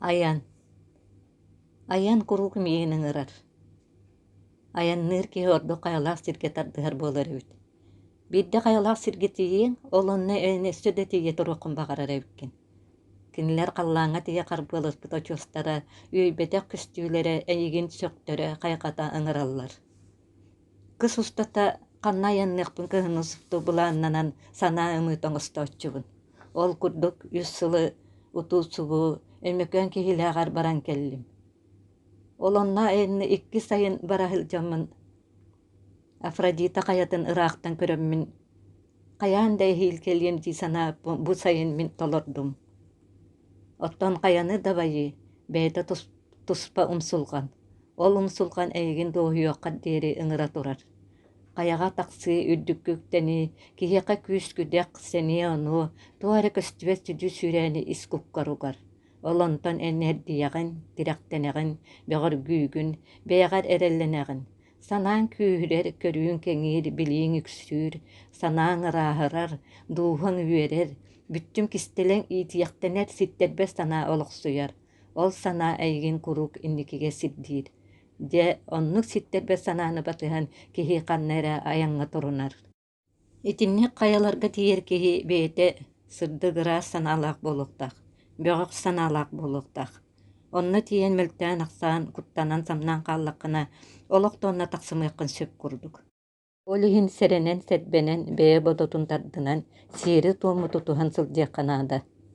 Айан. Айан куруук миигин ыҥырар. Айанныыр киһи ордук хайалаах сиргэ тардыһар буолар эбит. Биирдэ хайалаах сиргэ тиийиэҥ, ол онно эн өссө да тиийэ туруоххун баҕарар эбиккин. Кинилэр халлааҥҥа тиийэ харбыаласпыт очуостара, үөйбэтэх көстүүлэрэ эйигин сөхтөрө, хайҕата ыҥыраллар. Кыс устата ханна айанныахпын кыһыны супту былааннанан санаа ымыыта оҥостооччубун. Ол курдук үс сылы утуу-субуу Өймөкөөн Киһилээҕэр баран кэллим. Ол онно айанны икки сайын бара сылдьаммын Афродита хайатын ыраахтан көрөммүн хайаан да эһиил кэлиэм дии санаабыппын бу сайын мин толордум. Оттон хайаны дабайыы бэйэтэ туспа умсулҕан. Ол умсулҕан эйигин дуоһуйуоххар диэри ыҥыра турар. Хайаҕа тахсыы, үрдүккэ үктэнии, киһиэхэ күүс-күдэх, сэниэ-онуо, туох эрэ көстүбэт сүдү сүүрээни ис куккар угар. Ол онтон эн эрдийэҕин, тирэхтэнэҕин, бөҕөргүүгүн, бэйэҕэр эрэллэнэҕин. Санааҥ күүһүрэр, көрүүҥ кэҥиир, билииҥ үксүүр, санааҥ ырааһырар, дууһаҥ үөрэр, бүттүм кистэлэҥ иитийэхтэнэр ситтэрбэт санаа олохсуйар. Ол санаа эйигин куруук инникигэ сирдиир. Дьэ, оннук ситтэрбэт санааны батыһан киһи ханна эрэ айаҥҥа турунар. Итинник хайаларга тиийэр киһи бэйэтэ сырдык ыраас санаалаах буолуохтаах, бөҕөх санаалаах буолуохтаах. Онно тиийэн мөлтөөн-ахсаан, куттанан-самнаан хааллаххына, олох да онно тахсымыаххын сөп курдук. Ол иһин сэрэнэн-сэрбэнэн, бэйэ бодотун тардынан, сиэри-туому тутуһан сылдьыахха наада.